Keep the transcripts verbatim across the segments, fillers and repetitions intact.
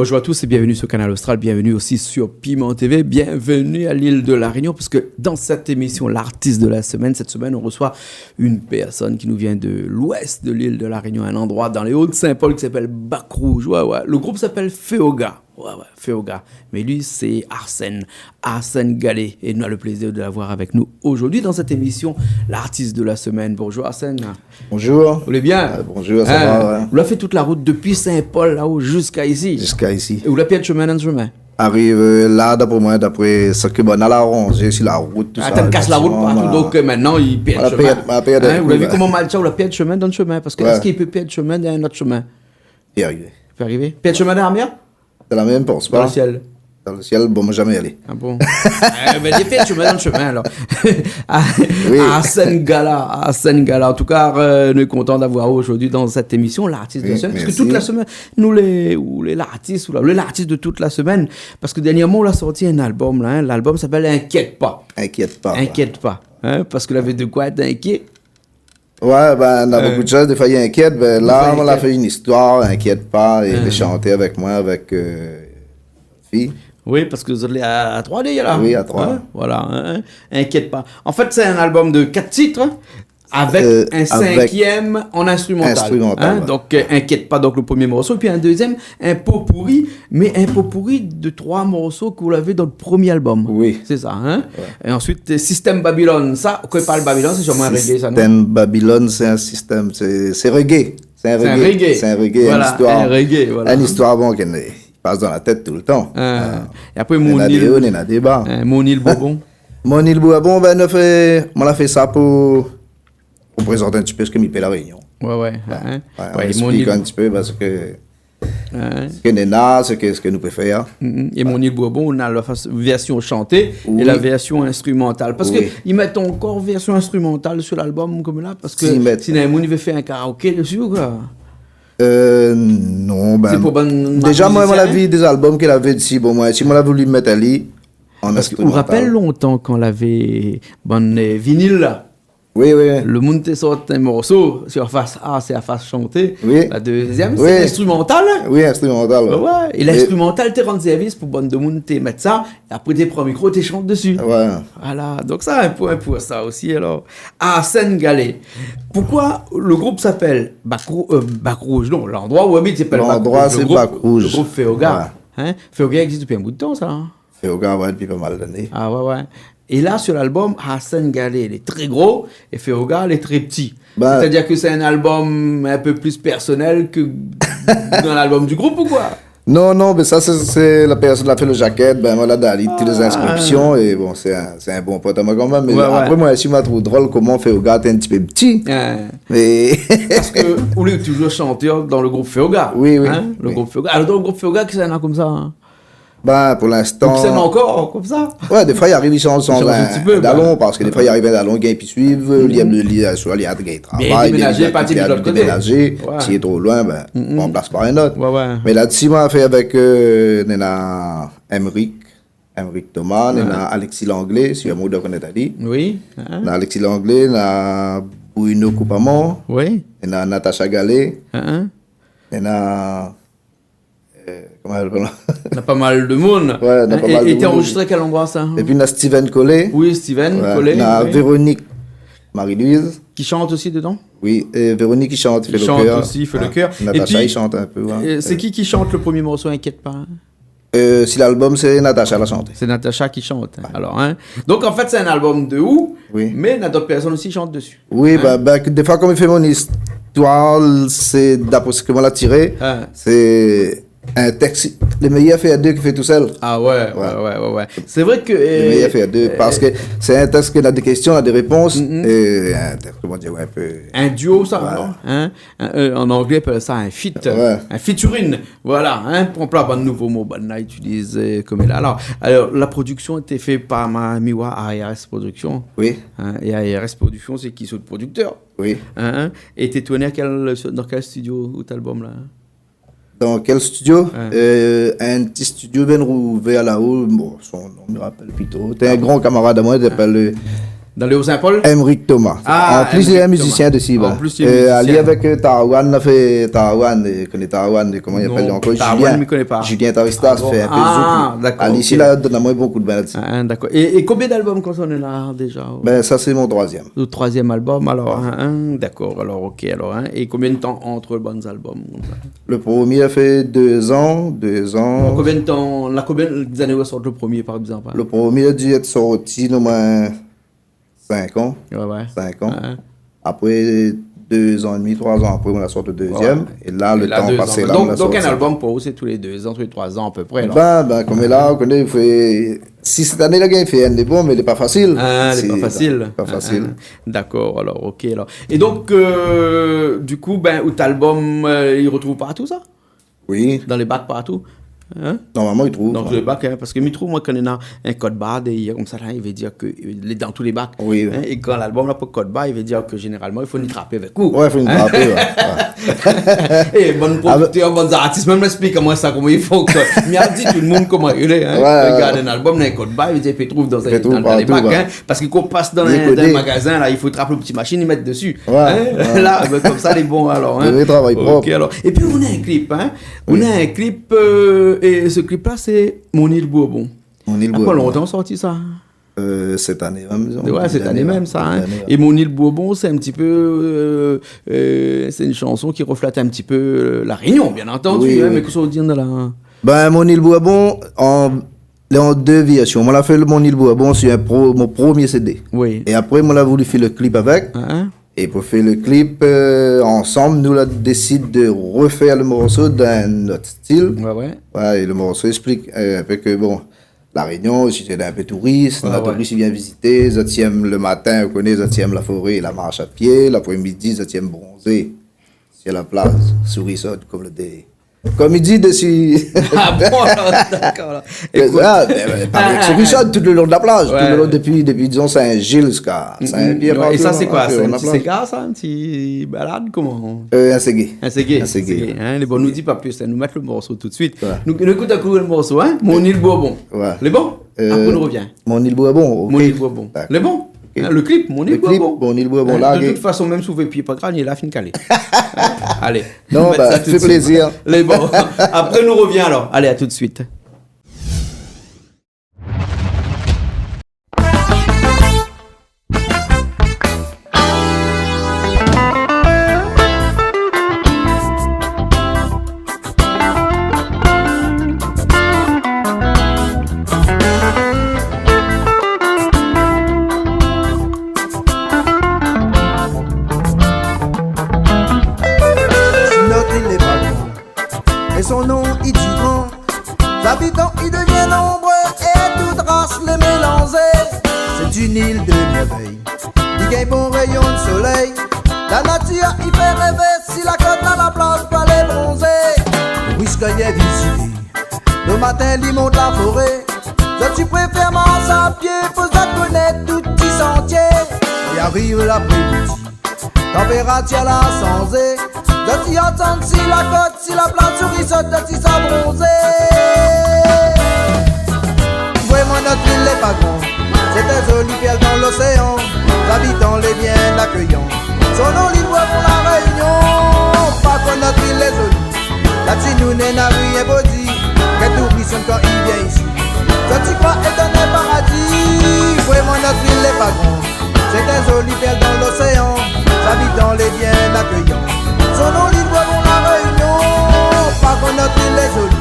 Bonjour à tous et bienvenue sur Kanal Austral, bienvenue aussi sur Piment T V, bienvenue à l'île de La Réunion, parce que dans cette émission, l'artiste de la semaine, cette semaine, on reçoit une personne qui nous vient de l'ouest de l'île de La Réunion, un endroit dans les Hauts-de-Saint-Paul qui s'appelle Bac Rouge. Ouais, ouais. Le groupe s'appelle Féoga. Ouais, ouais, Féoga. Mais lui, c'est Arsène, Arsène Gallet. Et nous avons le plaisir de l'avoir avec nous aujourd'hui dans cette émission, l'artiste de la semaine. Bonjour Arsène. Bonjour. Ou lé bien ? Euh, bonjour, ça va, ouais. Ou la fé tout la rout dopi Saint-Paul, la-o, ziska isi. Ziska isi. É ou la pèrd shomin dann shomin ? Ariv, euh, la, dapré moin, dapré sak banna la aranzé si la rout, tousa, éfèktivman, ma... Ah, ou la kas la rout partou, donk, euh, mintnan, i pèrd shomin. Voilà, pèrd, ma pèrd. Hein, ou la vi koman mal sa, ou la pèrd shomin dann shomin, parske èske i pé pèrd shomin dann in ot shomin ? I pé arivé. I pé arivé. Pèrd shomin dann la mèr ? Dann la mèr, mi pans pa. Dann le sièl. Dann le sièl, bon, moin la zamé alé. Ah bon ? Eh ben, li la pèrd shomin dann shomin, alor. Ah, oui. Arsène Gallet, Arsène Gallet. En tout cas, euh, nou lé kontan d'avoir aou zordi dann sèt émisyon, l'artiste de la semaine. Oui, merci. Parske tout la semin, nou lé, ou lé l'artiste, ou la, lé l'artiste de tout la semin. Parske dernièrman, ou la sorti in album, la, hein. L'album i apèl Inkièt pa. Inkièt pa, ouais. Inkièt pa, hein, parske ou lavé de koi èt inkièt. Ouais, ben, na bonpé de shoz, défoi, i inkièt. Ben, la, moin la fé in istoir, Inkièt pa, é lé shanté avèk moin, avèk, euh, fi. Oui, parske zot lé a, a troi déja, la. Oui, a troi. Hein, voilà, hein, hein. Inkièt pa. An fèt, sé in album de kat tit, hein, avèk in sinkièm an instrumental, hein. Euh, avèk instrumental, ouais. Donk, euh, Inkièt pa, donk le promié morso, épi in dézièm, in popouri, mé in popouri de troi morso ke ou lavé dann le promié album. Oui. Sé sa, hein ? Ouais. É ansuit, euh, Système Babylone, sa, kan i parl Babylone, sé sirman in reggae, sa, non ? Système Babylone, sé in sistèm, sé, sé reggae. Sé in reggae. Sé in reggae. Sé in reggae, voilà, in istoir, in istoir, bon, ki pas dann la tèt toultan. Hein. É apré, Mon Île, néna dé o, néna dé ba. Hein, Mon Île Bourbon. Mon Île Bourbon, ben, nou fé, moin la fé sa pou, pou prézant in ti pé sak mi pé La Rényon. Ouais, ouais, hein. Ouais, ouais, Mon Île, ésplik in ti pé parske sak néna, sak, sak nou pé fé, hein. Mm, mm. É Mon Île Bourbon, néna la fas-, vèrsion shanté é la vèrsion instrumental. Oui. Parske i mèt ankor vèrsion instrumental su l'album, konm la, parske si néna moun i vé fé in karaoké dési, ou koi ? Euh, non, ben, sé pou bann déza, moin, moin la vi dé album ke lavé dési, bon, moin, si moin la voulu mèt ali an instrumental. Parske ou rapèl lontan kan lavé bann, euh, vinil, la ? Oui, oui. Le moun té sort in morso, sé la fas A, sé la fas shanté. Oui. La dézièm, sé instrumental, hein ? Oui, instrumental, ouais. Ouais, é l'instrumental té rann sèrvis pou bann demoun té mèt sa, é apré té pran mikro, té shant dési. Ouais. Voilà. Donk sa, in poin pou sa osi, alor. Arsène Gallet. Poukoi le group i apèl Bac Rou-, euh, Bac Rouge ? Non, landroi ou abit i apèl Bac Rouge. Landroi, sé Bac Rouge. Le group, le group Féoga. Ouais. Hein ? Féoga i égzis dopi in bout de tan, sa, hein ? Féoga, ouais, dopi pa mal d'ané. Ah ouais, ouais. É la, su l'album, Arsène Gallet lé trè gro é Féoga lé trè pti. Ben, sétadir ke sé in album in pé pli pèrsonèl ke dann l'album du group, ou koi ? Non, non, mé sa, sé, sé la pèrsone la fé le jakèt, ben, moin la done ali tout lé zinskripsion, é bon, sé in, sé in bon pot amoin kan mèm. Mé apré, moin osi, moin la trouv drol koman Féoga té in ti pé pti. Ouais. Mé parske ou lé touzour shantèr dann le group Féoga. Oui, oui. Hein, le group Féoga. Alor, dann le group Féoga, kisa néna konmsa, hein ? Ben, pou linstan. Ou kisa néna ankor konmsa ? Ouais, défoi, i ariv, i shanj, shanj in dalon, parske défoi, i ariv in dalon, i gingn pi suiv, li, li, li, soi li la gingn travay, li la déménazé, parti de lot koté. Déménazé, si lé tro loin, ben, ranplas par in ot. Ouais, ouais. Mé la, si moin la fé avèk, euh, néna Emeric, Emeric Thomas, néna Alexis Langlais, si amoin ou doi konèt ali. Oui. Néna Alexis Langlais, néna Bruno Coupamont, néna Natacha Gallet, néna Euh, koman i apèl ? Néna pa mal de moun. Ouais, néna pa mal de moun. É, é té anrozistré kèl landroi, sa ? Épi néna Steven Collet. Oui, Steven Collet, néna Véronique Marie-Louise. Ki shant osi dedan ? Oui, é Véronique i shant, i fé le kèr. Ki shant osi, i fé le kèr. Natacha i shant in pé, ouais. Épi, euh, sé ki ki shant le promié morso, Inkièt pa, hein ? Euh, si l'album, sé Natacha la shanté. Sé Natacha ki shant, hein, alor, hein. Donk, an fèt, sé in album de ou, mé néna dot pèrsone osi i shant dési. Oui, ben, ben, défoi, kom mi fé mon istoir, sé dapré sak moin la tiré, sé in tèks, lé méyèr fé a dé ke fé tousèl. Ah ouais, ouais, ouais, ouais. Sé vré ke, euh, lé méyèr fé a dé, parske sé in tèks ke néna dé késtion, néna dé répons, é in tèks, koman dir, ouais, in pé... In duo, sa, alor, hein ? In, euh, an anglé, i apèl sa in feat, in featuring. Voilà, hein, pou anploi bann nouvo mo banna itiliz, euh, koméla. Alor, alor, la prodiksion té fé par ma, Miwa A R S Production. Oui. Hein, é A R S Production, sé ki, sé le prodiktèr. Oui. Hein, hein. É té tourn kèl, dan kèl studio, out album la, hein ? Dan kèl studio ? Euh, in ti studio i vien rouvèr la-o, bon, son non, mi rapèl pi tro. Té in gran kamarad amoin, i apèl, euh, Dan le Haut-Saint-Paul ? Emeric Thomas. Ah, Emeric Thomas. An plis, li lé mizisien de siba. An plis, li lé mizisien. Euh, ali avèk, euh, Tarouane, la fé Tarouane, euh, koné Tarouane, koman i apèl ankor ? Non, Tarouane, mi koné pa. Julien Taristas, ah bon ? Fé in pé zouk, li. Ah, dakor, ok. Ali, si la donn amoin bonpé koudmin la-dsi. Ah, dakor. É, é konbien d'album k'ou néna déza ? Ben, sa sé mon troizièm. Le troizièm album, alor, ouais, hein, hein, dakor, alor, ok, alor, hein. É konbien d'tan ant bann album, konmsa ? Le promié la fé dé zan, dé zan. Konbien d'tan, la konbien d'ané ou la sort le promié, par égzanp, hein ? Le promié la di èt sorti, non, moin, sink an. Ouais, ouais. Sink an. Ouais. Apré, dé zan é dmi, troi zan apré, moin la sort le dézièm. Ouais. É la, le tan la pasé, la, donk, moin la sort in album pou ou, sé tou lé dé zan, tou lé troi zan a pé pré, la. Ben, ben, konm la, ou koné, fé, si sèt ané la gingn fé inn, lé bon, mé lé pa fasil. Ah, lé pa fasil. Sé pa fasil. Ah, ah. Dakor, alor, ok, alor. É donk, euh, du kou, ben, out album, euh, i rotrouv partou, sa ? Oui. Dan lé bak partou. Hein ? Normalman, i trouv, ouais. Dan tout lé bak, hein, parske mi trouv, moin, kan néna in kod bar dèrièr, konmsa, la, i vé dir ke, euh, lé dan tout lé bak. Oui, oui. Hein, é kan lalbum la pa kod bar, i vé dir ke zénéralman, i fo ni trapé avèk ou. Ouais, fo ni trapé, ouais, ouais. É bann prodiktèr, bann zartis, mèm, esplik amoin sa, koman i fo ke, mi di tout le moun koman i lé, hein. Ouais, ouais. Gard in album, néna in kod bar, i vé dir, i pé trouv dan, i pé trouv dan lé bak, hein. Parske kan ou pas dan in, dan in magazin, la, i fo trap le ti mashine, i mèt dési. Ouais, ouais. Hein ? La, ben, konmsa, lé bon, alor, hein. Oui, travay prop. Ok, alor. É pi, ou néna in klip, hein. Oui. Ou néna in klip, euh, é se klip-la, sé Mon Île Bourbon. Mon Île Bourbon. Na pa lontan sorti sa ? Euh, sèt ané mèm, dizon. Ouais, sèt ané mèm, sa, hein. Sèt ané, ouais. É Mon Île Bourbon, sé in ti pé, euh, euh, sé in shanson ki reflèt in ti pé, euh, La Rényon, bien antandi, hein, mé kosa ou di dan la ? Oui, oui. Ben, Mon Île Bourbon, an Lé an dé vèrsion. Moin la fé le Mon Île Bourbon si in pro-, mon promié C D. Oui. É apré, moin la voulu fé le klip avèk. Hein, hein. É pou fé le klip, euh, ansanm, nou la désid de refèr le morso dan in ot stil. Ouais, ouais. Ouais, é le morso i esplik, euh, in pé ke, bon, La Rényon, isi sé in pé touris, ouais, touris i vien vizité, zot i èm le matin, ou koné, zot i èm la foré, la marsh a pié, laprémidi, zot i èm bronzé. Sé la plaz, souri sot, konm le dé. Konm i di dési. Ah bon, alor, dakor, la. Ékout. Ah, ben, ben, parèy, ah, souri sot tout le lon de la plaz, tout le lon, ouais, dépi, dépi, dizon, Sin-Zil ziska Sin-Pièr, ouais, partou, é sa, sé koi, sé in ti séga, sa, in ti balad, koman ? Euh, in ségé. In ségé, in ségé, in ségé, ouais. Hein, lé bon, nou di pa plis, hein, nou mèt le morso tout de suit. Ouais. Nou, nou ékout in kou le morso, hein, Mon Île Bourbon. Ouais. Lé bon ? Euh, apré, nou revien. Mon Île Bourbon. Mon Île Bourbon. Dakor. Lé bon ? Ok. Hein, le klip, Mon Île Bourbon. Le klip, Mon Île Bourbon, hein, la, de tout fason, mèm si ou vé pié pa grav, li lé la, fine kalé. Alé. Non, nou mèt sa tout de suit. Bah, fé plézir. Lé bon. Apré, nou revien alor. Alé, à tout de suite. Si nout il lé pa gran, é son non i di gran. Zabitan i devien nonbré é tout ras lé mélanzé. Sé in il de mèrvèy. I gingn bon réyon de solèy. La natir i fé rèvé, si la kot na la plaz pou alé bronzé. Risk lé vizité. Le matin, li mont la foré. Zot i préfèr marsh a pié, pou zot i konèt tout ti santié. I ariv laprémidi. Tanpératir la sanzé. Zot i atann si la kot, si la plaz, souri sot, zot i sa bronzé. Vréman, nout il lé pa gran. Sé in zoli pèrl dan loséan. Zabitan lé bien akéyan. Son non, Lil Bourbon, La Rényon. Parèy nout il lé zoli. La ti nou néna rien pou di. Kèl touris, kan i vien isi, zot i kroi étoné paradi. Vréman, nout il lé pa gran. Sé in zoli pèrl dan loséan. Zabitan lé bien akéyan. Son non, Lil Bourbon, La Rényon. Parèy nout il lé zoli.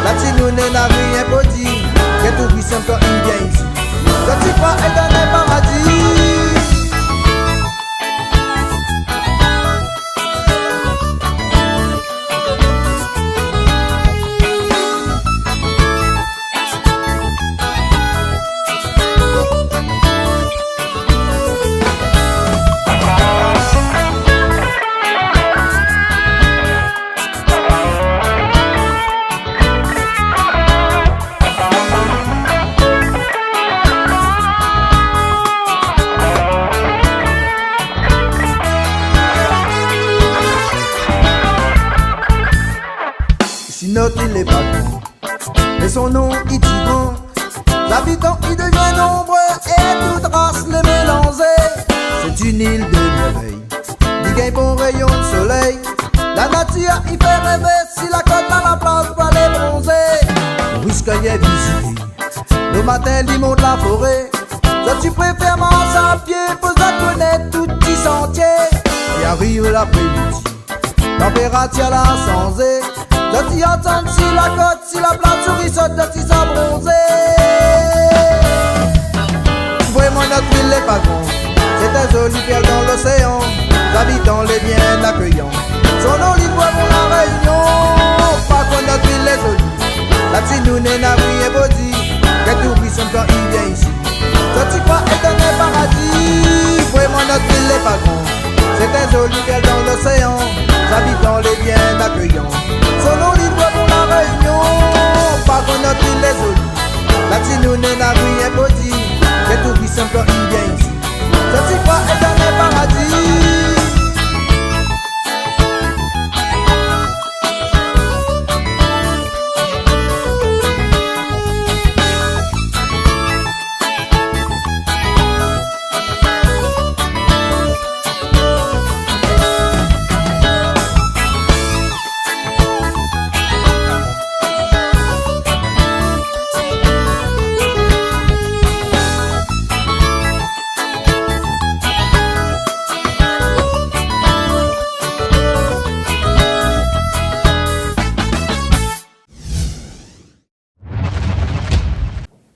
La ti nou néna rien pou di. Kèl touris, kan i vien isi, zot i kroi étoné paradi. Si nout il lé pa gran, é son non i di gran. Zabitan i devien nonbré é Tout ras lé mélanzé, sé in il de mèrvèy. Li gingn bon réyon solèy. La natir i fé rèvé, si la kot la, la plas pou alé bronzé. Risk a yèr vizité. Lo matin, li mont la foré. Zot i préfèr marsh a pié pou zot i konèt tout ti santié. É ariv laprémidi, tanpératir la sanzé. Zot i atann si la kot, si la plas ou risot, zot i sa bronzé. Vréman, nout il lé pa gran. Sé in zoli pèrl dan loséan. Zabitan lé bien akéyan. Son non, Lil Bourbon, La Rényon. Par kont, nout il lé zoli. La ti nou néna rien pou di. Kèl touris, kan i vien isi, zot i kroi èt dan in paradi. Vréman, nout il lé pa gran. Sé in zoli pèrl dan loséan. Zabitan lé bien akéyan. Son non, Lil Bourbon, La Rényon. Par kont, nout il lé zoli. La ti nou néna rien pou di. Kèl touris, kan i vien isi, zot i kroi èt dan in paradi.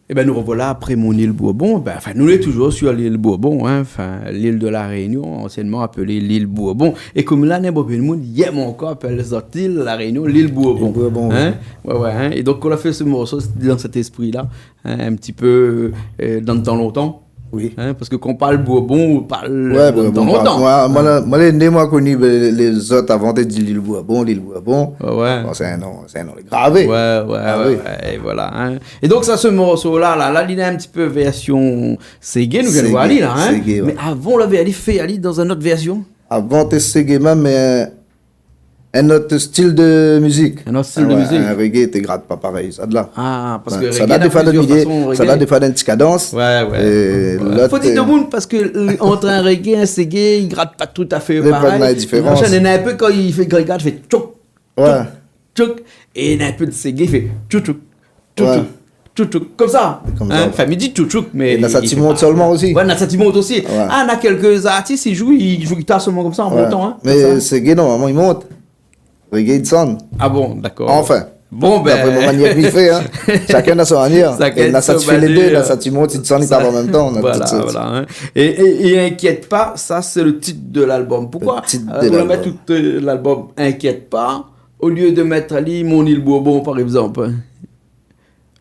Ében, nou rovoila apré Mon Île Bourbon. Bin, anfin, nou lé toujour sur l'île Bourbon, in, anfin, l'île de La Réunion, ansiènman apélé l'île Bourbon. É konm la, néna bonpé d'moun i èm ankor apèl zot île, La Réunion, l'île Bourbon. L'île Bourbon, oui. In ? Oué, oué, in. É donk, nou la fé se morso dan sèt éspri-la, in, in ti pé, eu, dan tan lontan. Oui. In, parske kan i parl Bourbon, i parl, eu, dan tan lontan. Oué, Bourbon, parske moin, moin, moin lé né, moin la koni, bin, lézot avan té di l'île Bourbon, l'île Bourbon. Oué, oué. Bon, sé in non, sé in non gravé. Oué, oué, oué, oué, é voila, in. Ah oui. É donk sa, se morso-la, la, la, li lé in ti pé vèrsion séga, nou vien de voir ali, la, in. Séga, oué. Mé avan, ou lavé ali fé ali dan in not vèrsion. Avan té séga mèm, mé in not stil de mizik. In not stil de mizik. Ah oué, in reggae té grat pa parèy, sa la. Ah, parske reggae na plizièr fason, reggae. Bin, sa la défoi dan in ti kadans. Oué, oué. É lot, eu, fo di demoun, parske, eu, ant in reggae, in séga, i grat pa toutafé parèy. Néna pa la diférans. Machin, néna in pé kan i fé, kan i grat, i fé tchouk, tchouk, tchouk. Oué. É néna in pé de séga, i fé tchouk, tchouk. Tchouk, tchouk. Oué. Tchouk, tchouk. Konmsa. Konmsa. In ? Anfin, mi di tchouk, tchouk, mé... É na sa ti mont solman osi. Oué, na sa ti mont osi. Oué. Ah, na kèlk artis, i zoué, i zoué gitar solman konmsa, an montan, in. Oué. Mé séga, normalman, i mont. Reggae i désann. Ah bon, dakor. Anfin. Bon, bin. D'apré mon manièr de fé, in. Shakinn na son manièr. Shakinn na son manièr. É na sa ti fé lé dé, na sa ti mont, ti désann, i tap an mèm tan, na tout sort. Voila, voila, in. É, é, é Inkièt pa, sa sé le tit de lalbom. Poukoi, eu, ou la mèt tout, eu, lalbom Inkièt pa, olié de mèt ali Mon Île Bourbon, par égzanp, in ?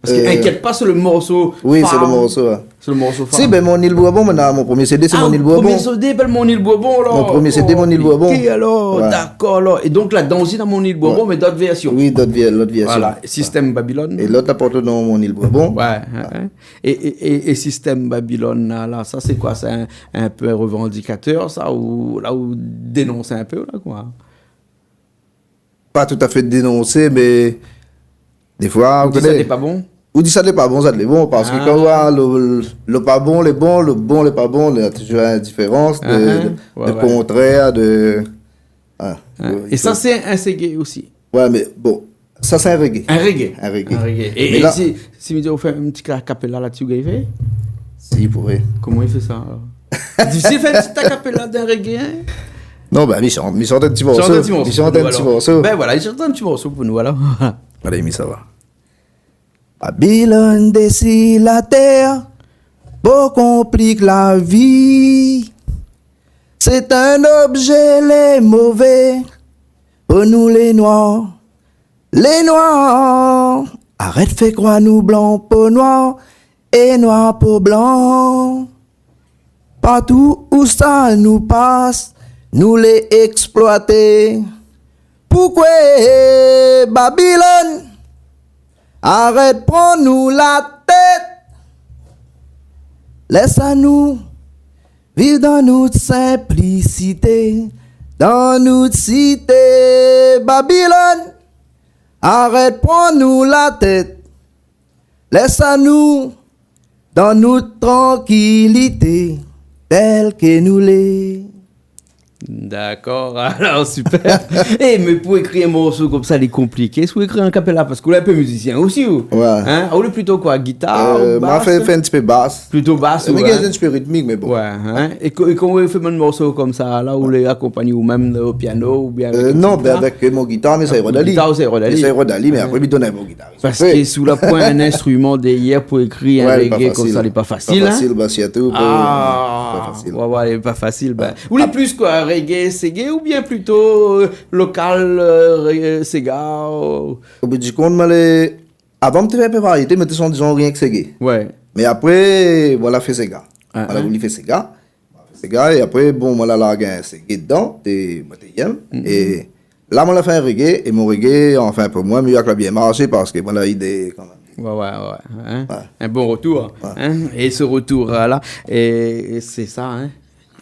Parske, eu, Inkièt pa, sé le morso far. Oui, sé le morso, oué. Sé le morso far. Si, bin, Mon Île Bourbon, moin na mon promié CD, sé Mon Île Bourbon. Ah, promié CD i apèl Mon Île Bourbon, alor. Mon promié CD, Mon Île Bourbon. Oké, alor, dakor, alor. Oué. É donk, ladan osi, na Mon Île Bourbon, mé dot vèrsion. Oui, dot vè-, lot vèrsion. Voila. Oué. Système Babylone. É lot la port lo non Mon Île Bourbon. Oué, oué, oué. É, é, é, é Système Babylone, la, la, sa, sé koi ? Sé in, in pé revandikatèr, sa, ou, la, ou dénons in pé, la, koi ? Pa toutafé dénonsé, mé défoi, ou koné, ou di sa lé pa bon ? Ou di sa lé pa bon, sa lé bon, parske kan ou voi lo, lo, lo pa bon, lé bon, lo bon, lé pa bon, néna toujour in diférans de, de, de kontrèr, de, in. É sa, sé in séga osi. Oué, mé bon, sa, sé in reggae. In reggae. In reggae. In reggae. É, é la, si, si mi di ou fé in ti a cappella la-dsi, ou gingn fé ? Si, i pouré. Koman i fé sa, alor ? Difisil fé in ti a cappella d'in reggae, in ? Non, bin, mi shant, mi shant in ti morso. Shant in ti morso pou nou, alor. Mi shant in ti morso. Bin voila, li shant in ti morso pou nou, alor. Alé, mi sava. Babylone dési la tèr, pou konplik la vi. Sé in objé lé mové, pou nou lé noir. Lé noir, arèt fé kroir nou blan po noir é noir po blan. Partou ousa nou pas, nou lé èksploité. Poukoué Babylone arèt pran nou la tèt ? Lès anou viv dan nout sinplisité, dan nout sité. Babylone, arèt pran nou la tèt. Lès anou dan nout trankilité, bèl ke nou lé. Dakor, alor, super. Eh, mé pou ékri in morso konmsa, lé konpliké. Si ou ékri a capella, parske ou lé in pé mizisien osi, ou. Ouais. Hein ? Ou lé plito koi, gitar, bas ? Euh, ou ma fé, fé in ti pé bas. Plito bas, ou, hein ? Mé in ti pé ritmik, mé bon. Ouais, hein ? É ko-, é koman ou fé in morso konmsa, la, ou lé akonpagné ou mèm o piano, oubien avèk in ti gitar ? Euh, non, ben, avèk mon gitar, mé sa i rod ali. Gitar, sa i rod ali. Mé sa i rod ali, mé apré, mi done in bon gitar. Parske si ou la poin in instriman dèrièr pou ékri in reggae konmsa, lé pa fasil, hein ? Ouais, lé pa fasil. Pa fasil, ben, sirtou pou, lé pa fasil. Ah, ouais, ouais, lé pa fasil, ben. Ou lé plis koi, reggae, séga, oubien plito, euh, lokal, euh, reggae, séga, ou... O bout di kont, moin lé, avan, mi té fé in pé variété, mé té son, dizon, rienk séga. Ouais. Mé apré, moin la fé séga. Ah, hein. Moin la vouli fé séga. Séga, é apré, bon, moin la larg in séga dedan, té, moin té yèm. Mhm. É la, moin la fé in reggae, é mon reggae, anfin, pou moin, mi oi ke la bien marsé, parske moin la idé kanmèm. Ouais, ouais, ouais, hein. Ouais. In bon retour, hein. Ouais. É se retour, euh, la, é, é sé sa, hein.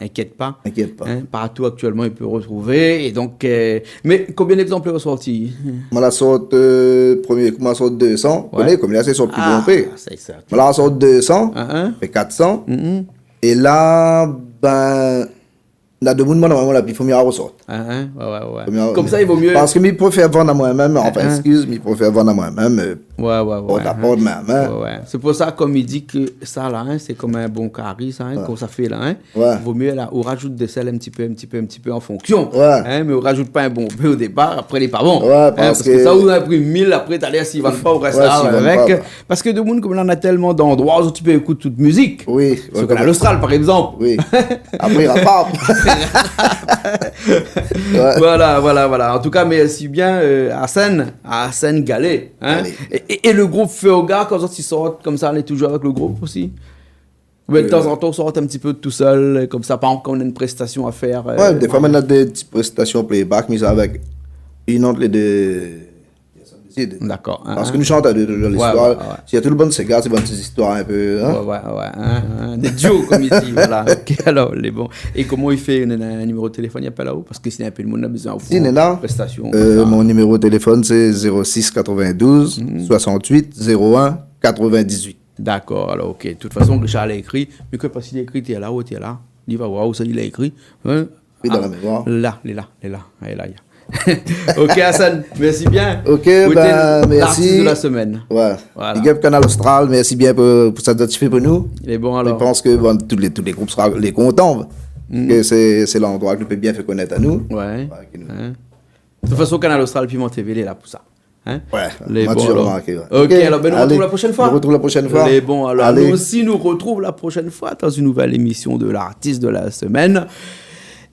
Inkièt pa. Inkièt pa. Hein, partou aktièlman, i pé rotrouvé. É donk, euh, mé konbien d'égzanplèr ou la sorti ? Moin la sort, euh, promié kou, moin la sort dé san. Ouais. Koné, konm la, sé sort pli bonpé. Ah, sé sa. Moin la sort dé san, ah, hein, fé kat san. Mhm. É la, ben, na demoun, moin, moin la, pi fo mi arosort. Ah, hein, ouais, ouais, ouais. Fo mi ar-, konmsa, i vo mié. Parske mi préfèr vann amoin mèm, anfin, ah, hein, eskiz, mi préfèr vann amoin mèm, euh, ouais, ouais, ouais, port a port, hein, mèm, hein. Ouais, ouais. Sé pou sa, konm i di ke sa la, hein, sé konm in bon kari, sa, hein, ouais, kan sa fé la, hein. Ouais. Vo mié la, ou rajout de sèl in ti pé, in ti pé, in ti pé an fonksion. Ouais. Hein, mé ou rajout pa in bonpé o dépar, apré lé pa bon. Ouais, hein, parske parske sa, ou inprim mil, apré, talèr, si i vann pa, ou rès la avèk. Ouais, si i vann pa, ouais. Parske demoun, konm la, na tèlman d'androi ousa ou pé ékout tout mizik. Oui, ouais, konm Kanal Austral, par égzanp. Oui. Apré, i rapart. Ouais. Voilà, voilà, voilà. An tou ka, mèrsi bien, euh, Arsène, Arsène Gallet, hein. Allez. É, é, é le group Feoga, kan zot i sort konmsa, ou lé toujour avèk le group osi ? Oubien, euh, tanzantan, ou sort in ti pé tousèl, konmsa, par égzanp, kan ou na in prestasion a fèr, euh, ouais, défoi, moin na dé ti prestasion playback, mé sa avèk inn ant lé dé pèrsone isi. Dakor, hein, hein. Parske nou shant a dé toujour, ouais, listoir. Ouais, ouais. Si na tout le bann séga, sé bann ti zistoir in pé, hein. Ouais, ouais, ouais, hein, hein. Dé duo, konm i di, voilà. Ok, alor, lé bon. É koman i fé, ou néna in niméro téléfone, i apèl aou ? Parske si na in pé demoun la bezoin aou pou prestasion, euh, konmsa. Mon niméro téléfone, sé zéro six quatre-vingt-douze, mhm, soixante-huit, zéro un, quatre-vingt-dix-huit. Dakor, alor, ok. Tout fason, Richard la ékri. Mé ke pa si li la ékri, té la, ou té la. Li va oir ousa li la ékri. Hein ? Oui, dan la mémoir. La, lé la, lé la. Lé la, lé la. Ok, Arsène, mèrsi bien. Ok, ben, mèrsi. Ou lété lartis de la semèn. Ouais. Voilà. Big up Kanal Austral, mèrsi bien pou, pou sa zot i fé pou nou. Lé bon, alor. Mi pans ke, bon, tout lé, tout lé group sra lé kontan. Mm. Ke sé, sé landroi ke nou pé bien fé konèt anou. Ouais. Ouais, ke nou... Hein ? De tout fason, Kanal Austral, Piment T V, lé la pou sa. Hein ? Ouais, lé bon, alor. Matirman, ok, ouais. Ok, alor, ben, nou artrouv la proshèn foi. Alé, nou artrouv la proshèn foi. Lé bon, alor, alé. Nou osi, nou artrouv la proshèn foi dan in nouvèl émision de Lartis de la semèn.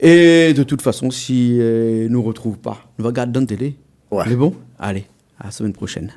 É de tout fason, si, euh, nou artrouv pa, nou va gard dan télé. Ouais. Lé bon ? Alé, a la semèn proshèn.